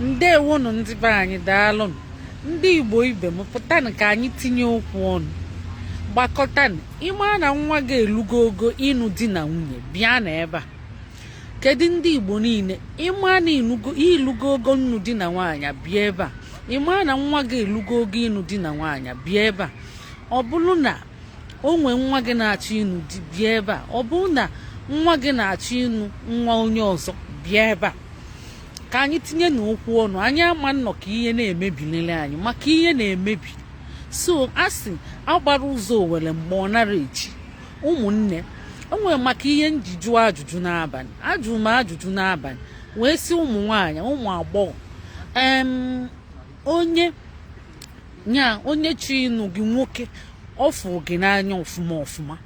Ndewonụ ndị be anyị, daalụnụ. Ndị Igbo ibe m, pụtanụ ka anyị tinye okwu ọnụ. Gbakọtanụ. Ịma na nwa gị elugo ogo ịnụ di na nwunye, bịa na ebe a. Kedu ndị Igbo niile? Ịma na ilugo ogo nnu di na nwaanyị, bịa ebe a. Ịma na nwa gị elugo ogo ịnụ di na nwaanyị, bịa ebe a. Ọ bụrụ na o nwee nwa gị na-achọ ịnụ di, bịa ebe a. Ọ bụrụ na nwa gị na-achọ ịnụ nwa onye ọzọ, bịa ebe a ka anyị tinye n'okwu ọnụ. Anyị ama nnọ ka ihe na-emebilele anyị, maka ihe na-emebi. So a sị agbara ụzọ owere mgbe ọ nara echi. Ụmụnne, enwere maka ihe nji jụọ ajụjụ n'abalị. Ajụrụ m ajụjụ n'abalị wee sị ụmụ nwaanyị, ụmụ agbọghọ, onye nya onye chọ ịnụ gị nwoke, ọ fụ gị n'anya ọfụma ọfụma,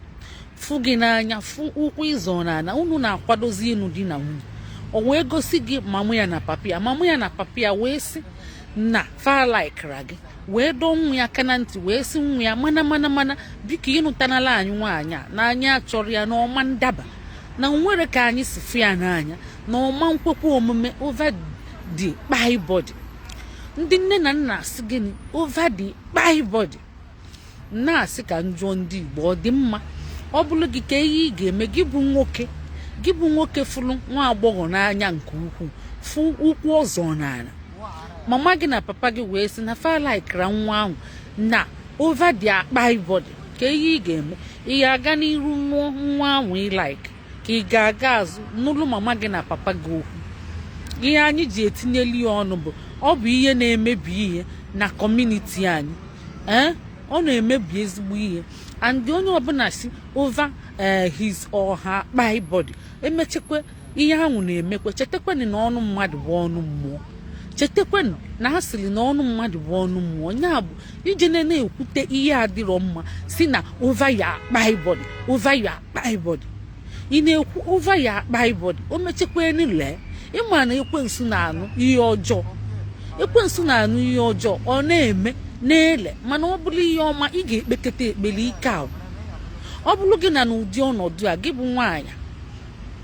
fụ gị n'anya, fụ ụkwụ ịzọ n'ala, unu na-akwadozi ịnụ di na nwunye, o wee gosi gị mama ya na papa ya. Mama ya na papa ya wee sị na fa likera gị, wee dọọ nwa ya aka na ntị, wee sị nwa ya, mana biko, ịnụtanala anyị nwaanyị a, na anyị achọrọ ya, n'ọma ndaba na nwere ka anyị si fụ ya n'anya, na ọma nkwekwa omume, over the kpai body. Ndị nne na nna asị gịnị? Over the kpai body. Na-asị ka m jụọ ndị Igbo, ọ dị mma? Ọ bụrụ gị, ka ihe ị ga-eme? Gị bụ nwoke, gị bụ nwoke fụrụ nwa agbọghọ n'anya nke ukwuu, fụ ụkwụ ọzọ n'ala, mama gị na papa gị wee sị na fa likera nwa ahụ na over the kpai body, ka ihe ị ga-eme? Ị ga-aga n'iru nụọ nwa ahụ ị like, ka ị ga-aga azụ nụlụ mama gị na papa gị okwu? Ihe anyị ji etinyeli ya ọnụ bụ, ọ bụ ihe na-emebi ihe na community anyị. Ee, ọ na-emebi ezigbo ihe. And onye ọbụla si over his or her kpai body, emechekwa ihe ahụ na-emekwa. Chetakwanụ na ọnụ mmadụ bụ ọnụ mmụọ. Chetakwanụ na ha sịrị na ọnụ mmadụ bụ ọnụ mmụọ. Ya bụ ije na-ekwute ihe adịrọ mma, si na over your kpai body, over your kpai body. Ị na-ekwu over your kpai body, o mechekwa lee. Ịma na ekwensu na-anụ ihe ọjọọ, ekwensu na-anụ ihe ọjọọ, ọ na-eme na-ele. Mana ọ bụrụ ihe ọma, ị ga-ekpeketa ekpere ike ahụ. Ọ bụrụ gị na n'ụdị ọnọdụ a, gị bụ nwaanyị,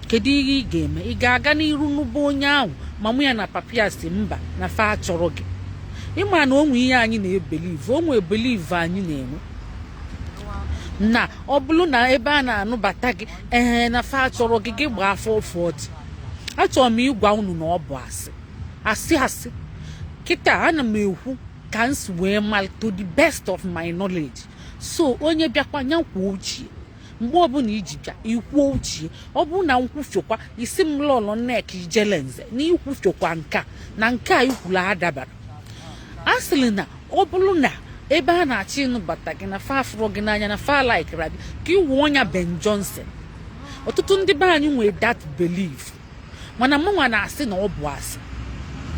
kedu ihe ị ga-eme? Ị ga-aga n'iru n'ụba onye ahụ mama ya na papa ya si mba, na fa chọrọ gị? Ịma na onwe ihe anyị na-ebelieve, onwe believe anyị na-enwe, na ọ bụrụ na ebe a na-anụbata gị, ee, na fa chọrọ gị, gị gbaa afọ 40. Achọrọ m ịgwa unu na ọ bụ asị, asị, asị. Kịta ana m ekwu ka m si wee mal, to the best of my knowledge. So onye bịakwa nya kwuo ochie, mgbe ọbụla iji bịa ikwuo ochie, ọ bụrụ na nkwufiokwa isi m lọlọ Nneka Ijele Nze na ikwufiokwa nke a na nke a ikwuru adabara. A sịrị na ọ bụrụ na ebe a na-achọ ịnụbata gị na fa afụrụ gị n'anya, na fa likera gị, ka ịwụ ọnya Ben Johnson. Ọtụtụ ndị be anyị nwere that belief, mana mụnwa na-asị na ọ bụ asị,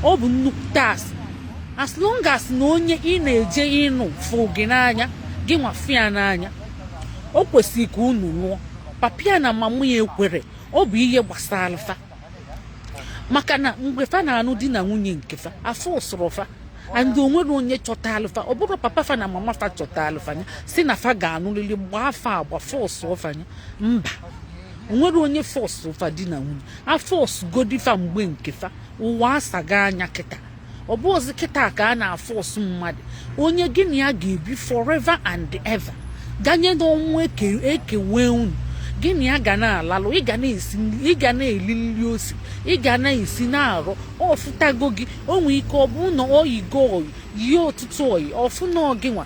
ọ bụ nnukwute asị. As long as na onye ị na-eje ịnụ fụ gị n'anya, gị nwa fụ ya n'anya, o kwesịrị ka unu lụọ. Papa ya na mama ya ekwere, ọ bụ ihe gbasara fa, maka na mgbe fa na-anụ di na nwunye nke fa, afọ ụsụrụ fa and onwere onye chọta alụfa. Ọ bụrụ papa fa na mama fa chọta alụfa ya, si na fa ga-anụrịrị, gbaa afa agba force fa nya, mba, onwere onye force fa di na nwunye. Aforce godi fa mgbe nke fa, ụwa asaga anya. Kịta ọ bụ ozi kịta ka a na-aforce mmadụ, onye gị na ya ga-ebi forever and ever, ganye n'ọnwụ ekewe unu, gị na ya ga na-alalụ, ị ga na-esi nri, ị ga na-eli nri osi, ị ga na-esi na-arụ ọfụtago gị. O nwee ike ọ bụrụ na oyigo oyi yie ọtụtụ oyi ọfụ na gị nwa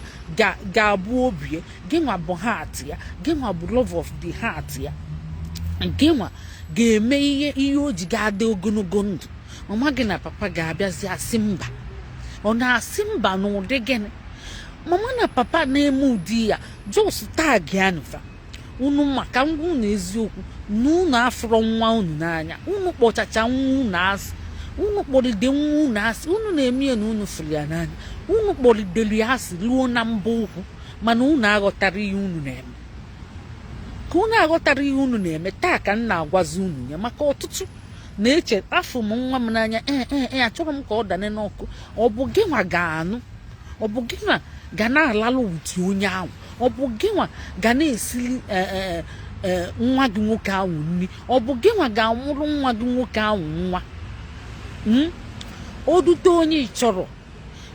ga-abụ obi ya, gị nwa bụ heart ya, gị nwa bụ love of the heart ya, gị nwa ga-eme ihe ihe o ji ga-adị ogologo ndụ. Mama gị na papa ga-abịazi asị mba. Ọ na-asị mba n'ụdị gịnị? Mama na papa na-eme ụdị ya, just tag anụfa unu. Maka ngwa unu eziokwu na unu afụrọ nwa unu n'anya. Unu kpọchacha nwa unu asị, unu kpọride nwa unu asị, unu na-eme ya na unu fụrụ ya n'anya. Unu kpọridere ya asị ruo na mbọ ụkwụ, mana unu aghọtara ihe unu na-eme. Ka unu aghọtara ihe unu na-eme taa ka m na-agwazi unu ya, maka ọtụtụ na-eche, afụ m nwa m n'anya, ee ee ee, achọrọ m ka ọ dane n'ọkụ. Ọ bụ gị nwa ga-anụ? Ọ bụ gị nwa ga na-alalụ wuti onye ahụ? Ọ bụ gị nwa ga na-esili nwa gị nwoke ahụ nri? Ọ bụ gị nwa ga-amụrụ nwa gị nwoke ahụ nwa? O dute onye ị chọrọ,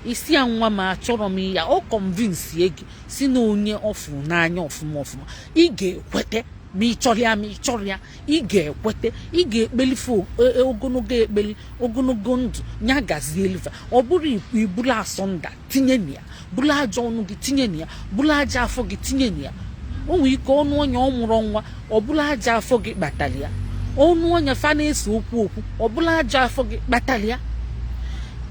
isi ya, "Nwa m, achọrọ m ya." Ọ convince gị si na onye ọfụ n'anya ọfụma ọfụma, ị ga-ekwete. Ma ị chọrọ ya, ma ị chọrọ ya, ị ga-ekwete. Ị ga-ekpelife ogologo ekpeli, ogologo ndụ ya gazie elife. Ọ bụrụ ibulu asọnda tinye na ya, bụrụ ajọ ọnụ gị tinye na ya, bụrụ ajọ afọ gị tinye na ya. O nwere ike ọnụ ọnya ọ mụrụ nwa, ọ bụrụ ajọ afọ gị kpatara ya. Ọnụ ọnya fa na-ese okwu okwu, ọ bụrụ ajọ afọ gị kpatara ya.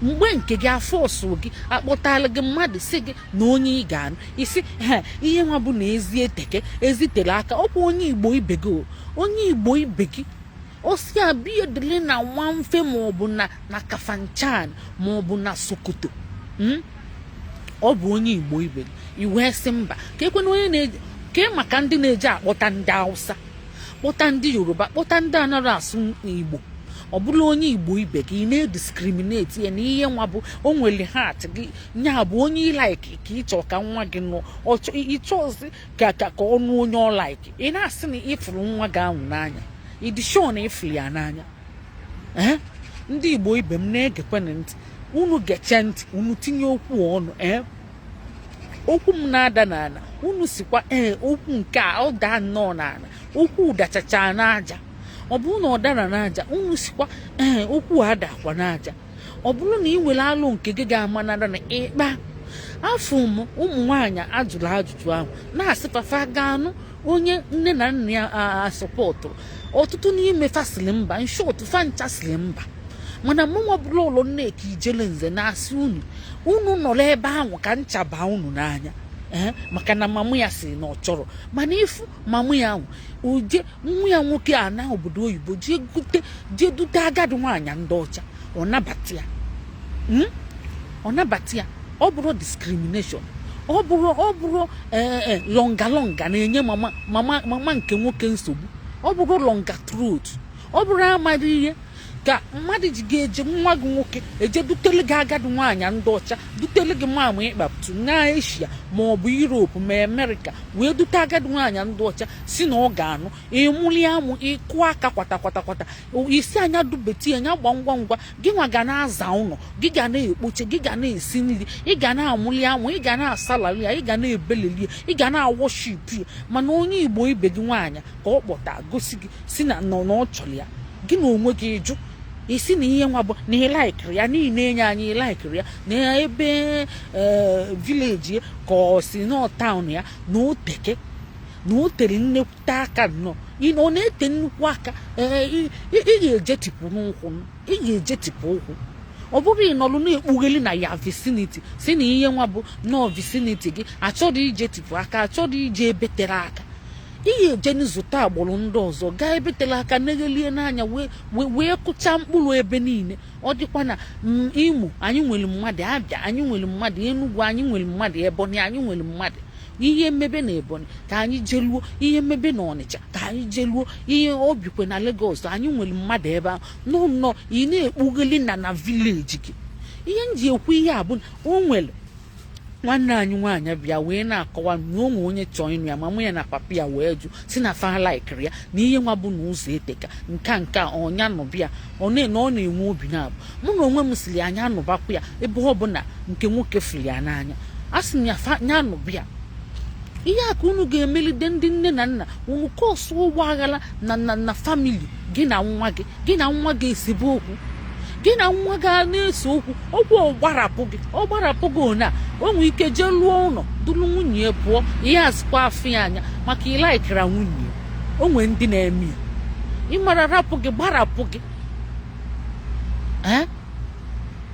Mgbe nke gị, afọ ọsụ gị akpọtala gị mmadụ, si gị na onye ị ga-anụ, isi ha ihe nwa bụ na ezi eteke ezitere aka. Ọkwa onye Igbo ibe gị o, onye Igbo ibe gị, osi abịa dịrị na Nwamfe, maọbụ na Kafanchan, maọbụ na Sokoto. Ọ bụ onye Igbo ibe gị, i wee sị mba. Ka ekwena onye na-eje kee maka ndị na-eje akpọta ndị Hausa, kpọta ndị Yoruba, kpọta ndị anaghị asụ Igbo. Ọ bụrụ onye Igbo ibe gị, ị na-ediscriminate ya na ihe nwa bụ o nwere heart gị. Nya bụ onye ị like ka ị chọọ ka nwa gị nụọ. Ịchọzi ka ọ nụọ onye ọ like. Ị na-asị na ịfụrụ nwa gị ahụ n'anya. Ịdị sure na ịfụrụ ya n'anya? Ee, ndị Igbo ibe m na-egekwenụ ntị. Unu geche ntị, unu tinye okwu ọnụ. Ee, okwu m na-ada n'ala, unu sikwa ee, okwu nke a ọ daa nnọọ n'ala, okwu dachacha n'aja. Ọ bụrụ na ọ dara n'aja, unu sikwa ee, okwu a dakwa n'aja. Ọ bụrụ na ị nwere alụ nke gị ga-amanara na ịkpa afọ m. Ụmụ nwaanyị ajụrụ ajụjụ ahụ na-asị fafa ga-anụ onye nne na nna ya asọpọtụrụ. Ọtụtụ n'ime fa sịrị mba. In short, fa ncha sịrị mba. Mana mụnwa bụrụ ụlọ Nneka Ijele Nze na-asị unu, unu nọrọ ebe ahụ ka ncha baa unu n'anya. Ee, maka na mamụ ya sị na ọ chọrọ. Mana ịfụ mamụ ya ahụ, oje nwa ya nwoke a na obodo oyibo jee gute, jee dute agadi nwaanyị ndị ọcha, ọ nabata ya. Ọ nabata ya. Ọ bụrụ discrimination, ọ bụrụ ee longa longa na-enye mama nke nwoke nsogbu, ọ bụrụ longa throat, ọ bụrụ amaghị ihe ka mmadụ ji ga-eje nwa gị nwoke eje dutele gị agadi nwaanyị ndị ọcha, dutele gị mamụ ịkpapụtụ na Asia ma ọ bụ Europe ma Amerịka, wee dute agadi nwaanyị ndị ọcha, si na ọ ga-anụ. Ịmụli amụ, ịkụ aka kwata kwata kwata, isi anya dubeti ya, anya gba ngwa ngwa. Gị nwa ga na-aza ụlọ gị, ga na-ekpoche gị, ga na-esi nri, ị ga na-amụli amụ, ị ga na-asalari ya, ị ga na-ebeleli ya, ị ga na-aworship ya. Mana onye Igbo ibe gị nwaanyị ka ọ kpọta gosi gị, si na nọ na ọ chọrọ ya, gị na onwe gị jụ, isi na ihe nwa bụ na ị likeiri ya niile enye anyị. Ị likeiri ya na ebe village ka ọ si nọ, town ya na oteke na o tere nnekwute aka nnọọ. Ọ na-ete nnukwu aka. Ee, ị ga-ejetipụ n'ụkwụ, ị ga-ejetipụ ụkwụ. Ọ bụrụ ị nọrọ na-ekpugheli na ya vicinity, si na ihe nwa bụ nọọ vicinity gị, achọrọ ijetipụ aka, achọrọ ije ebe tere aka. Ị ga-eje n'zụta agbụrụ ndị ọzọ, gaa ebe tere aka, neghelie n'anya, wee kụchaa mkpụrụ ebe niile. Ọ dịkwa na Imo anyị nwere mmadụ, Abịa anyị nwere mmadụ, Enugwu anyị nwere mmadụ, Ebonyi anyị nwere mmadụ. Ihe mmebe na Ebonyi ka anyị jeluo, ihe mmebe na Ọnịcha ka anyị jeluo, ihe obikwe na Lagos anyị nwere mmadụ ebe ahụ. Nọ nnọọ ị na-ekpugheli na village gị. Ihe m ji ekwu ihe a bụ na o nwere nwanne anyị nwaanyị bịa wee na-akọwa na onwe onye chọọ ịnụ ya, mama ya na papa ya wee jụ, si na fa likeiri ya na ihe nwa bụ na ụzọ eteka nka nke a ọnya nụbịa. Ọ na ọ na-enwe obi na-abụ. Mụ na onwe m siri anya anụbakwa ya, ebe ọ bụ na nke nwoke fụrụ ya n'anya, a sị m ya fa nya anụbịa. Ihe a ka unu ga-emelide ndị nne na nna unu kọsụ ụgbọ aghara na family gị na nwa gị. Gị na nwa gị esibe okwu, gị na nwa gị a na-ese okwu okwu, ọ gbarapụ gị, ọ gbarapụ gị. One a o nwere ike jee lụọ ụlọ, duru nwunye ya pụọ. Ihe azụkwa afọ ya anya maka ị likeira nwunye ya. O nwere ndị na-eme ya, ịmara rapụ gị, gbarapụ gị. Ee,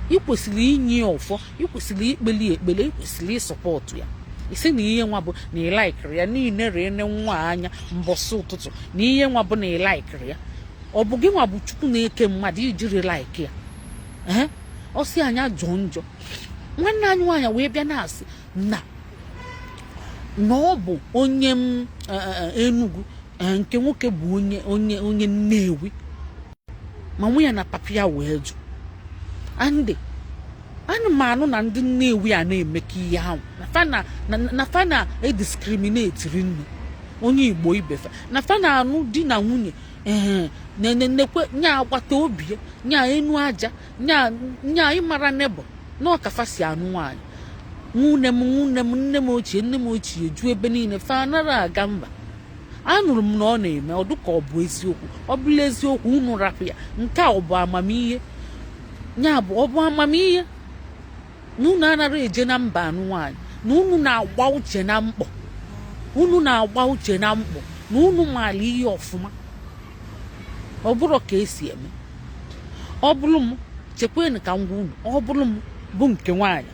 ị kwesịrị inye ya ọfọ, ị kwesịrị ikpeli ekpele, ị kwesịrị ịsupport ya. Isi na ihe nwa bụ na ị likeiri ya niile ree nwa anya mbọsị ụtụtụ, na ihe nwa bụ na ị likeiri ya. Ọ bụ gị nwa bụ Chukwu na-eke mmadụ ijiri like ya? Ee, ọ sị anya jọọ njọ. Nwanne anyị nwaanyị wee bịa na-asị na ọ bụ onye m Enugu, nke nwoke bụ onye Nnewi. Ma nwa ya na papa ya wee jụ. Andị ana m anụ na ndị Nnewi a na-emekọ ihe ahụ na fa na ediscriminate nne onye Igbo ibe fa, na fa na-anụ di na nwunye. Ee, Nenekwe nya agbata obi ya, nya enu aja, nya nya ịmara nebo na ọkafa si anụ nwaanyị. Nwunne m, nwunne m, nne m ochie, nne m ochie ju ebe niile, fa anara aga mba. Anụrụ m na ọ na-eme, ọ dịka ọ bụ eziokwu. Ọ bụla eziokwu, unu rapụ ya. Nke a ọ bụ amamihe? Ya bụ, ọ bụ amamihe na unu anara eje na mba anụ nwaanyị, na unu na-agba uche na mkpọ, unu na-agba uche na mkpọ, na unu maara ihe ọfụma? Ọ bụrụ ka esi eme, ọ bụrụ m, chekwanụ ka m gwa unu, ọ bụrụ m bụ nke nwaanyị,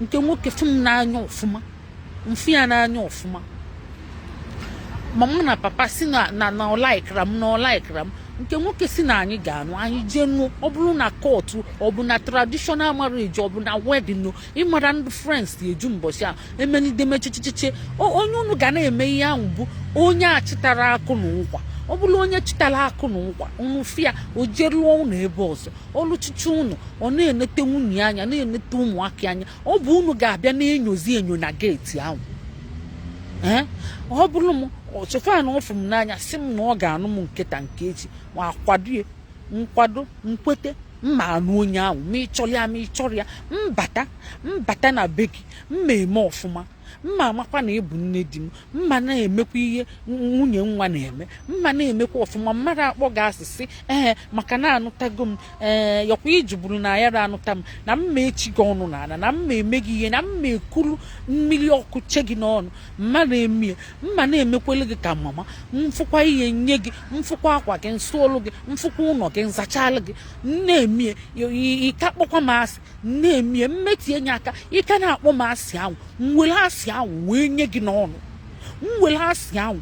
nke nwoke fụ m n'anya ọfụma, mfụ ya n'anya ọfụma, mama na papa si na ọ likera m, na ọ likera m, nke nwoke si na anyị ga-anụ, anyị jee nụọ. Ọ bụrụ na court, ọ bụ na traditional marriage, ọ bụ na wedding, ịmara ndị friends eju mbọchị ahụ emelide mechichichiche. Onye unu ga na-eme ihe ahụ bụ onye achịtara akụ na ụkwa. Ọ bụrụ onye chịtara akụ na ụkwa, unu fịa o jee lụọ ụnụ ebe ọzọ, ọlụchichi ụnụ, ọ na-enete nwunye anya, na-enete ụmụaka anya. Ọ bụ unu ga-abịa na-enyozi enyo na gate ahụ. Ee, ọ bụrụ m, chefa na ọ fụ m n'anya, sị m na ọ ga-anụ m nkịta nke echi, ma akwado nkwado nkwete mma anụ onye ahụ. Ma ị chọrọ ya, ma ị chọrọ ya, mbata mbata na be gị, mma eme ọfụma, mma amakwa na ịbụ nne di m, mma na-emekwa ihe nwunye nwa na-eme, mma na-emekwa ọfụma. Mmadụ akpọ gị asịsị, ee, maka na anụtago m. Ee, yọkwa ijuburu na ya anụta m na mma echi gị ọnụ n'ala, na mma eme gị ihe, na mma ekulu mmiri ọkụ che gị n'ọnụ. Mma na-eme, mma na-emekwele gị ka mama. Mfụkwa ihe nye gị, mfụkwa akwa gị nsụọlụ gị, mfụkwa ụlọ gị nzachalụ gị, na-emie ịka kpọkwa m asị, na-emie mmetie nye aka, ịka na-akpọ m asị ahụ, m were asị ahụ wee nye gị n'ọnụ, m were asị ahụ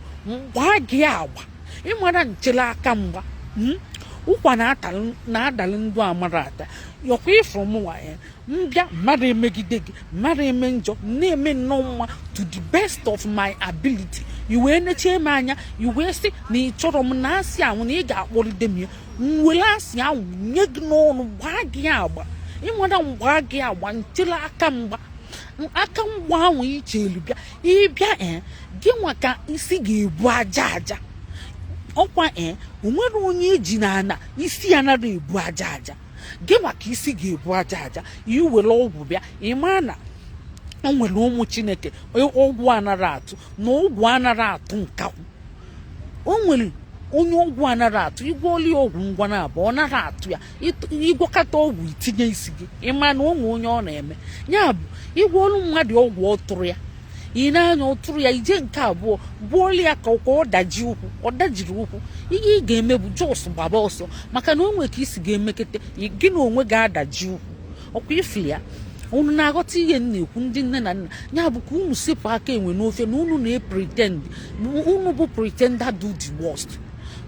gbaa gị agba. Ịmara nchele aka mgba, ụkwa na-adalụ ndụ amara ata. Yọkwa ịfụ m nwa ya mbịa, mmadụ emegide gị, mmadụ eme njọ, na-eme nnọọ mma to the best of my ability. I wee nechie m anya, i wee sị na ị chọrọ m, na asị ahụ na ị ga-akpọride m ya. M were asị ahụ nye gị n'ọnụ, gbaa gị agba. Ịmara mgbaa gị agba nchele aka mgba, aka mgba ahụ ichelu bịa, ịbịa, ee, gị nwa ka isi ga-ebu aja aja. Ọkwa, ee, o nwere onye eji n'ana isi ya nara ebu aja aja. Gị nwa ka isi ga-ebu aja aja. Iwere ọgwụ bịa, ị maa na o nwere ụmụ Chineke ọgwụ anara atụ, na ọgwụ anara atụ nkakwụ. O nwere onye ọgwụ anara atụ. Igwọọla ya ọgwụ ngwa na abụọ, ọ nara atụ ya. Ịgwọkọta ọgwụ itinye isi gị, ịma na onwe onye ọ na-eme ya bụ ịgwọọlụ mmadụ ọgwụ, ọ tụrụ ya, ị na-anya ọ tụrụ ya. Ije nke abụọ gwọọla ya ka ọ daji ụkwụ, ọ dajiri ụkwụ. Ihe ị ga-eme bụ just gbaba ọsọ, maka na o nwere ka isi ga-emekete gị na onwe ga-adaji ụkwụ. Ọkwa ifili ya, unu na-aghọta ihe m na-ekwu? Ndị nne na nna, ya bụ ka unu sepụ aka enwe n'ofe na unu na-epretend. Unu bụ pretender do the worst.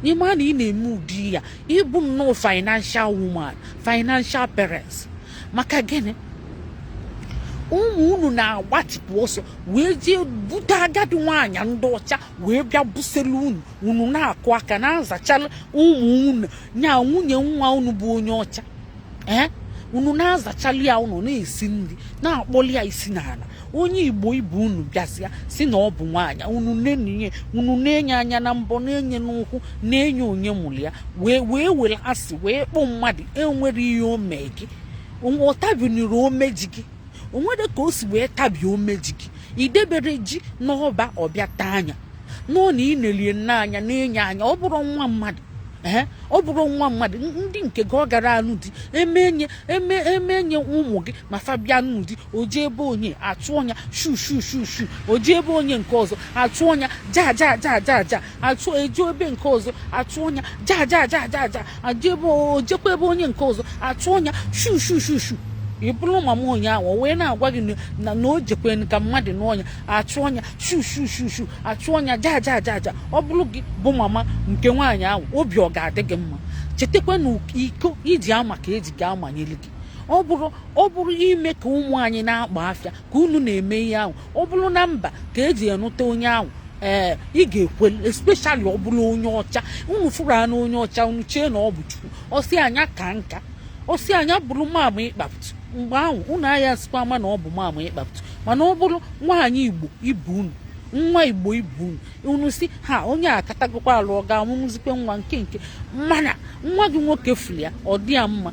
N'ime a na ị na-eme ụdị ya, ịbụ nnọọ financial woman, financial parents. Maka gịnị ụmụ unu na-agbatịpụ ọsọ wee jee bute agadi nwaanyị ndị ọcha wee bịa buselu unu, unu na-akụ aka na-azachala ụmụ unu nya nwunye nwa unu bụ onye ọcha? Ee, unu na-azachalị ya, unu na-esi nri, na-akpọli ya isi n'ala. Onye Igbo ibe unu bịazịa si na ọ bụ nwaanyị unu na-enye, unu na-enye anya na mbọ, na-enye n'ụkwụ, na-enye onye mụrụ ya, wee were asị wee kpọọ mmadụ enwere ihe o mee gị. Ọ tabiniri omeji gị, o nwere ka o si wee tabi omeji gị. Idebere ji n'ọba, ọbịa taa anya nọọ na ị nelie nne anya, na-enye anya. Ọ bụrụ nwa mmadụ, ee, ọ bụrụ nwa mmadụ, ndị nke gị ọ gara anụ di emenye eme emenye ụmụ gị ma fa bịa nụ di, o jee ebe onye achụ ọnya shu shu shu shu, o jee ebe onye nke ọzọ achụ ọnya ja ja ja ja ja, achụ eje ebe nke ọzọ achụ ọnya ja ja ja ja ja, aje ebe o jekwa ebe onye nke ọzọ achụ ọnya shu shu shu shu. Ị bụrụ mama onye ahụ, o wee na-agwa gị na o jekwen ka mmadụ n'ọnya achụ ọnya shu shu shu shu, achụ ọnya ja ja ja ja. Ọ bụrụ gị bụ mama nke nwaanyị ahụ, obi ọ ga-adị gị mma? Chetakwa na iko iji ama ka eji ga-amanyere gị. Ọ bụrụ ime ka ụmụ anyị na-akpa afịa ka unu na-eme ihe ahụ, ọ bụrụ na mba ka eji enụta onye ahụ, ee, ị ga-ekwe, especially ọ bụrụ onye ọcha. Unu fụrụ anụ onye ọcha, unu chee na ọ bụ Chukwu. Ọsị anya ka nka, ọsị anya bụrụ mama ịkpapụtụ. Mgbe ahụ unu agha sikwa ama na ọ bụ mama ịkpapụtụ. Mana ọ bụrụ nwaanyị Igbo ibe unu. Nwa Igbo ibu unu, unu si ha onye akatagokwa alụ, ọ ga-amụmụzikwe nwa nke mana nwa gị nwoke fụrụ ya, ọ dị ya mma.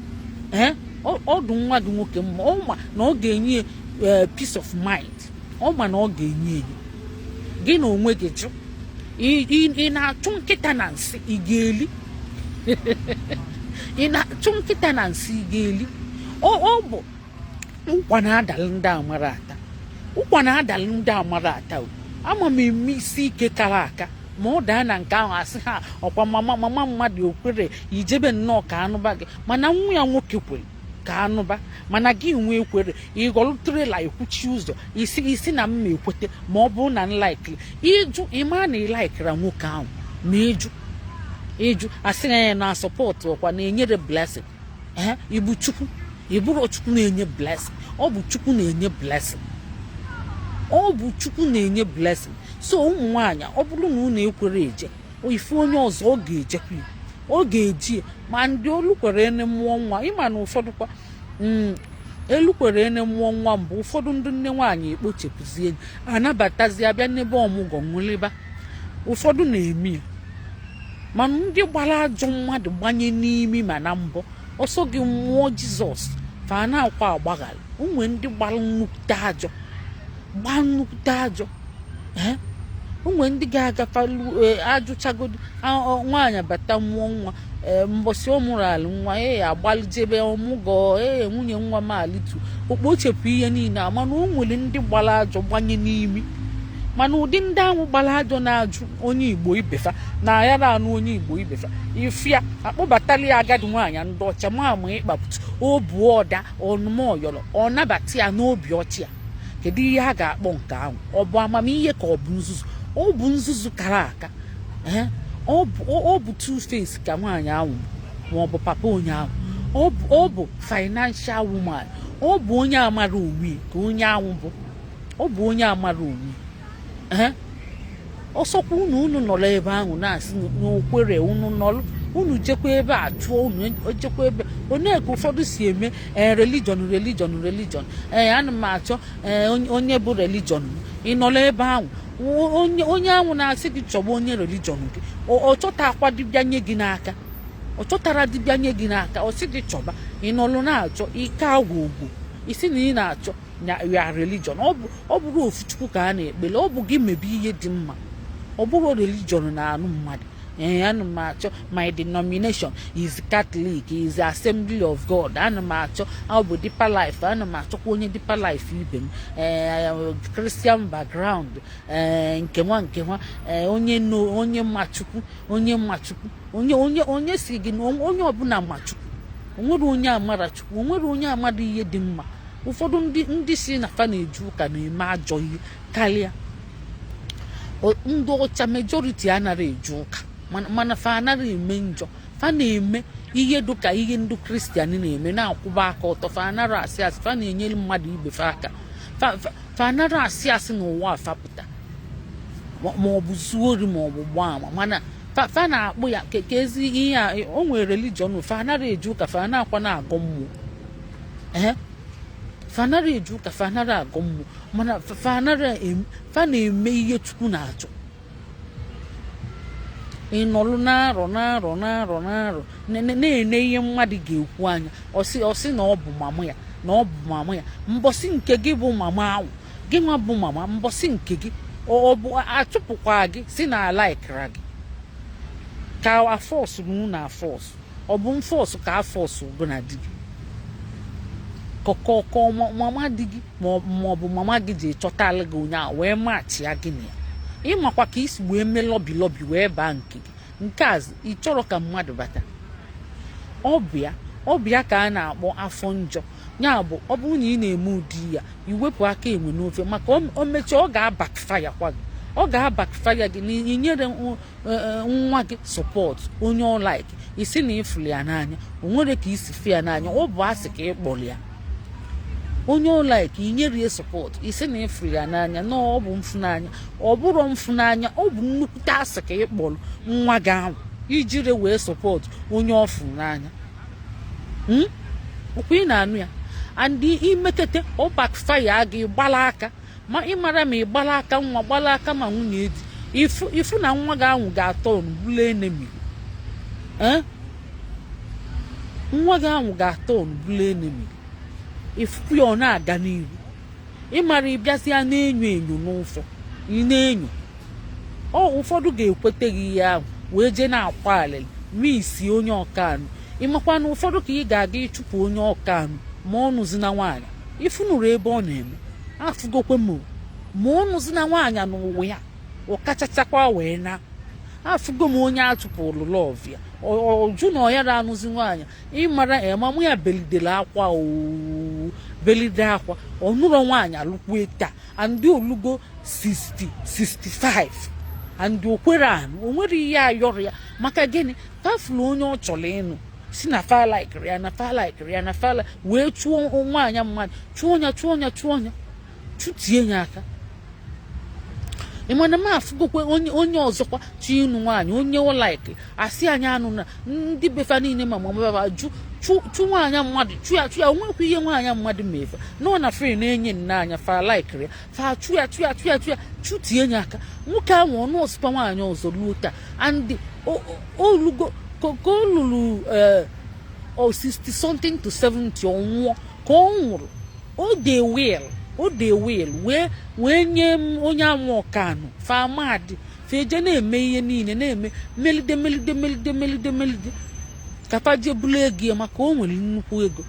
Ee, ọ dụ nwa gị nwoke mma. Ọ ma na ọ ga-enye ya peace of mind, ọ ma na ọ ga-enye ya. Gị na onwe gị jụ, ị na-achụ nkịta na nsị ị ga-eli? Ị na-achụ nkịta na nsị ị ga-eli? Ọ bụ ụkwa na-adalụ ndị amara ata, ụkwa na-adalụ ndị amara ata o. Ama m eme isi ike kara aka, ma ọ daa na nke ahụ, asị ha ọkwa mama mmadụ okwere ijebe nnọọ ka anụba gị, mana nwa ya nwoke kwere ka anụba, mana gị nwee ekwere ịghọlụ trailer ekwuchi ụzọ isi isi na mma ekwete. Ma ọ bụrụ na m likeri ịjụ, ịma na ị likera nwoke ahụ, ma ịjụ asị ya na support ọkwa na-enyere blessing. Ee, ịbụ Chukwu? Ịbụrụ Chukwu na-enye blessing? Ọ bụ Chukwu na-enye blessing, ọ bụ Chukwu na-enye blessing. So ụmụ nwaanyị, ọ bụrụ na unu ekwere eje ife onye ọzọ, ọ ga-ejekwa ya, ọ ga-eji ya. Ma ndị olu kwere ene mụọ nwa, ịma na ụfọdụ kwa elu kwere ene mụọ nwa mbụ, ụfọdụ ndị nne nwaanyị ekpochepụzie, anabatazi, abịa n'ebe ọmụgwọ nwụlịba. Ụfọdụ na-eme ya, mana ndị gbara ajọ mmadụ gbanye n'imi ma na mbọ ọsọ gị mmụọ Jizọs fa na-akwa agbaghara. Onwe ndị gbara nnukwute ajọ, gbaa nnukwute ajọ. Ee, onwe ndị ga-agafalu ajụchagodo nwaanyị bata mụọ nwa. Ee, mbọsị ọ mụrụ alụ nwa, ee, agbalijebe ọmụgọ. Ee, nwunye nwa m alitu okpochepụ ihe niile a. Mana o nwere ndị gbara ajọ gbanye n'imi, mana ụdị ndị ahụ gbara ajọ na-ajụ onye Igbo ibefa na ya na-anụ onye Igbo ibefa ifia akpọbatala ya agadi nwaanyị ndị ọcha ma ama ịkpapụta obu ọda ọnụmọyọrọ, ọ nabata ya n'obi ọcha ya. Kedu ihe a ga-akpọ nke ahụ? Ọ bụ amamihe ka ọ bụ nzuzu? Ọ bụ nzuzu kara aka. Ee, ọ bụ two face ka nwaanyị ahụ bụ, ma ọ bụ papa onye ahụ. Ọ bụ financial woman, ọ bụ onye amara onwe ka onye ahụ bụ, ọ bụ onye amara onwe. Ee, ọsọkwa unu nọrọ ebe ahụ na-asị n'okwere unu nọrọ, unu jekwa ebe a chụọ unu ejekwa ebe onye ka ụfọdụ si eme. Ee, religion, religion, religion. Ee, ana m achọ, ee, onye bụ religion m. Ị nọrọ ebe ahụ, onye ahụ na-asị gị chọba onye religion gị, ọ chọta akwa dibịa nye gị n'aka, ọ chọtara dibịa nye gị n'aka, ọ sị gị chọba. Ị nọrọ na-achọ ike agwụ ogwu isi na ị na-achọ na ya religion. Ọ bụrụ ofu Chukwu ka a na-ekpele, ọ bụ gị mebe ihe dị mma. Ọ bụrụ religion na-anụ mmadụ. Ee, ana m achọ, my denomination is Catholic, is Assembly of God. Ana m achọ, ọ bụ Deeper Life. Ana m achọkwa onye Deeper Life ibe m, ee, Christian background, ee, nke nwa, ee, onye no, onye machukwu, onye machukwu, onye si gị na onye ọbụla machukwu. Onwere onye amara Chukwu? Onwere onye amara ihe dị mma? Ụfọdụ ndị si na fa na-eje ụka na-eme ajọ ihe karịa ndị ọcha. Majority anaghị eje ụka, mana fa anaghị eme njọ. Fa na-eme ihe dịka ihe ndị Kristian na-eme, na-akwụba aka ọtọ. Fa anaghị asị asị, fa na-enyere mmadụ ibe fa aka. Fa anaghị asị asị n'ụwa afapụta ma ọ bụ zuo ori ma ọ bụ gbaa ama, mana fa na-akpụ ya ka ezi ihe a. O nwere religion fa anaghị eje ụka, fa na-akwa na-agọ mmụọ. Ee, fa anaghị eje ụka, fa anaghị agọ mmụọ, mana fa na-eme ihe Chukwu na-achọ. Ị nọlụ na-arọ na-arọ na-arọ na-arọ na-ene ihe mmadụ ga-ekwu anya, ọsị na ọ bụ mama ya, na ọ bụ mama ya. Mbọsị nke gị bụ mama ahụ, gị nwa bụ mama, mbọsị nke gị ọ bụ achụpụkwa gị si na alaikara gị ka afọsụ na afọsụ. Ọ bụ mfọsụ ka afọsụ bụ na di gị kọkọkọ mama di gị, ma ọ bụ mama gị ji chọtala gị onye a wee maachị ya gị na ya. Ịmakwa ka isi wee mee lobby lobby wee baa nke gị nke a ị chọrọ ka mmadụ bata. Ọ bụ ya ka a na-akpọ afọ njọ. Ya bụ, ọ bụrụ na ị na-eme ụdị ya, iwepụ aka enwe n'ofe, maka o mechaa, ọ ga-abackfire kwa gị, ọ ga-abackfire gị. Na inyere nwa gị support onye ọ like, isi na ịfụrụ ya n'anya, o nwere ka isi fụ ya n'anya, ọ bụ asị ka ị kpọrọ ya. Onye ọ like, inyere ya support, isi na ịfụrụ ya n'anya, na ọ bụ mfụnanya. Ọ bụrụ mfụnanya, ọ bụ nnukwute asị ka ị kpọrọ nwa gị ahụ ijire wee support onye ọ fụrụ n'anya. Okwu ị na-anụ ya and imekete ọ backfire gị gbala aka. Ma ịmara ma ị gbara aka nwa, gbara aka ma nwunye di, ifu na nwa gị ahụ ga-atọ bụlụ enemy. Ee, nwa gị ahụ ga-atọ bụlụ enemy. Ifu ya, ọ na-aga n'ihu. Ịmara ịbịazịa na-enyo enyo n'ụfọ, ị na-enyo ọ. Ụfọdụ ga-ekwete gị ihe ahụ wee jee na-akwa alịlị ma isi onye ọkanụ. Ịmakwa na ụfọdụ ka ị ga-aga ịchụpụ onye ọkanụ ma ọ nụzi na nwaanyị. Ifunuru ebe ọ na-eme, afụgokwe m ma ọ nụzi na nwaanyị n'ụwa ya, ọkachachakwa wee na afụgo m onye achụpụrụ love ya, ọjụ na ọ yara anụzi nwaanyị. Ịmara emamụ ya belidere akwa, oo, belide akwa. Ọ nụrọ nwaanyị alụkwue taa, andị olugo 60, 65, andị okwere anụ. O nwere ihe ayọrọ ya. Maka gịnị? Fafụrụ onye ọ chọrọ ịnụ, si na fa likeri ya, na fa likeri ya, na fa wee chụọ nwaanyị mmadụ, chụọ ya, chụọ ya, chụọ ya, chụtie ya aka. Ị mana m afụgokwe onye ọzọkwa chi ịnụ nwaanyị, onye ọ like, asị anyị anụ na ndị befa niile, ma mama jụ, chụ nwaanyị mmadụ, chụ ya, chụ ya. Onwekwa ihe nwaanyị mmadụ ma efe nọ na free na-enye nne anya. Fa likeri ya, fa chụ ya, chụ ya, chụ ya, chụ ya, chụtie ya aka. Nwoke ahụ ọnụ ọsịkwa nwaanyị ọzọ luo taa, and olugo ka o luru o 60 something to 70, ọ nwụọ. Ka ọ nwụrụ, o de will, o de will wee nye m onye anwụ ọkanụ. Famadi feje na-eme ihe niile na-eme, melide, melide, melide, melide, melide, kafa jee bulu ego ya, maka o nwere nnukwu ego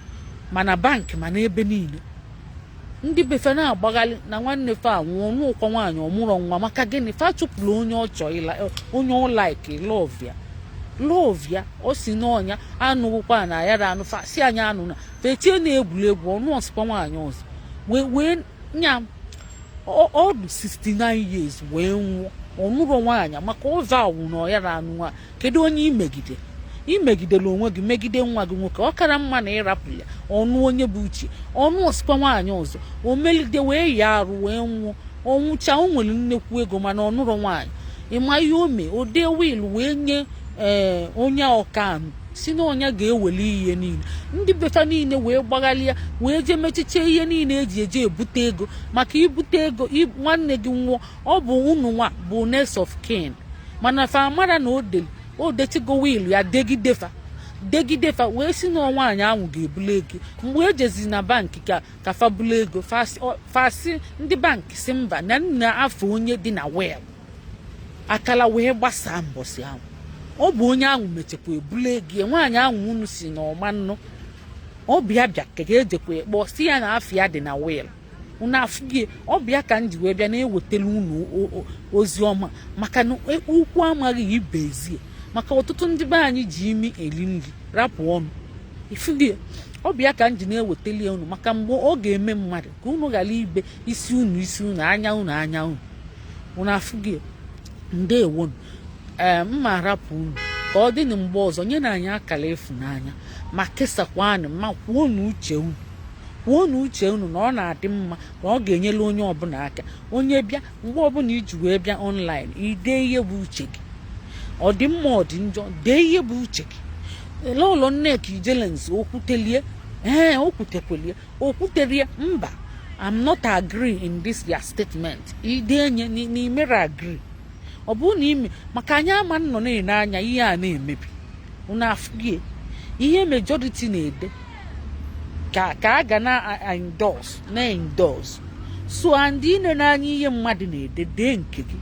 mana bank, mana ebe niile. Ndị befe na-agbaghalị na nwanne fa anwụọ n'ụkwa nwaanyị, ọmụrọ nwa. Maka gịnị? Fa chụpụrụ onye ọ chọọ ịla, onye ọ like, love ya, love ya. Ọ si n'ọnya anụghịkwa na ya anụ. Fa si anyị anụ na fechie na egwuregwu ọnụ ọsịkwa nwaanyị ọzọ wee nya. Ọ dị 69 years wee nwụọ, ọnụrọ nwaanyị, maka ụzọ awụ na ọ yara anụ nwaanyị. Kedu onye imegide? Imegidere onwe gị, megide nwa gị nwoke. Ọ kara mma na ịrapụ ya ọnụ onye bụ uche ọnụ ọsịkwa nwaanyị ọzọ. O melide wee ya arụ wee nwụọ. Ọnwụcha, o nwere nnekwu ego, mana ọ nụrụ nwaanyị. Ịma ihe o mee? O dee will wee nye ee onye ọkanụ, si na ọnya ga-eweli ihe niile. Ndị befa niile wee gbaghalịa, wee jee mechiche ihe niile eji eje ebute ego, maka ibute ego nwanne gị nwụọ, ọ bụ unu nwa bụ next of kin. Mana fa mara na o detigo will ya, degidefa, degidefa, wee si na nwaanyị ahụ ga-ebulu ego. Mgbe ejezi na bankị ka fa bulu ego, fasi ndị bankị si mba, na nna afọ onye dị na will. Akala wee gbasaa mbọsị ahụ. Ọ bụ onye ahụ mechakwa ebulu ego ya. Nwaanyị ahụ unu si na ọma nnụ ọbịa bịa ka ejekwa ekpọ si ya na afọ ya dị na will. Unu afụgie ọbịa ka m ji wee bịa na-ewetara unu ozi ọma, maka na ukwu amaghị ibe ezie, maka ọtụtụ ndị be anyị ji imi eri nri, rapụ ọnụ. Ifugie ọbịa ka m ji na-ewetali ya unu, maka mgbe ọ ga-eme mmadụ, ka unu ghara ibe isi unu, isi unu, anya unu, anya unu. Unu afụgie. Ndewonu. Ee, mma rapụ unu ka ọ dị na mgbe ọzọ. Nye na anyị akara ịfụnanya, ma kesakwanụ, ma kwuo na uche unu, kwuo na uche unu, na ọ na-adị mma, na ọ ga-enyere onye ọbụla aka. Onye bịa, mgbe ọbụla iji wee bịa online, ide ihe bụ uche gị. Ọ dị mma, ọ dị njọ, dee ihe bụ uche gị. Lọlọ Nneka Ijelenze okwutelie, ee, okwutekwelie, okwuterie mba, I'm not agree in this their statement. Ide nye n'imere agree, ọ bụrụ na ime, maka anyị ama nnọ na-ene anya ihe a na-emebi. Unu afụgie ihe majority na-ede ka a ga na endorse na endorse. So and ine n'anya ihe mmadụ na-ede, dee nke gị,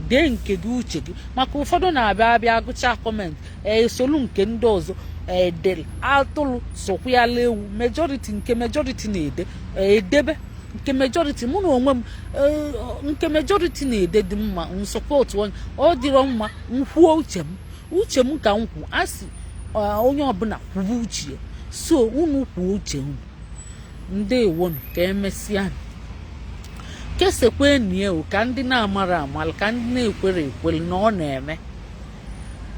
dee nke gị, uche gị, maka ụfọdụ na-abịa agụcha comment, esolu nke ndị ọzọ edere atụrụ sokwala ewu. Majority, nke majority na-ede, edebe nke majority. Mụ na onwe m, nke majority na-ede dị mma, nsupport onye ọ dịrọ mma, nkwuo uche m. Uche m ka m kwu. A sị onye ọbụla kwubu uche ya, so unu kwuo uche unu. Ndewonu, ka emesịa. Kesekwenụ o, ka ndị na-amara amara, ka ndị na-ekwere ekwere na ọ na-eme.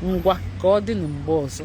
Ngwa, ka ọ dị na mgbe ọzọ.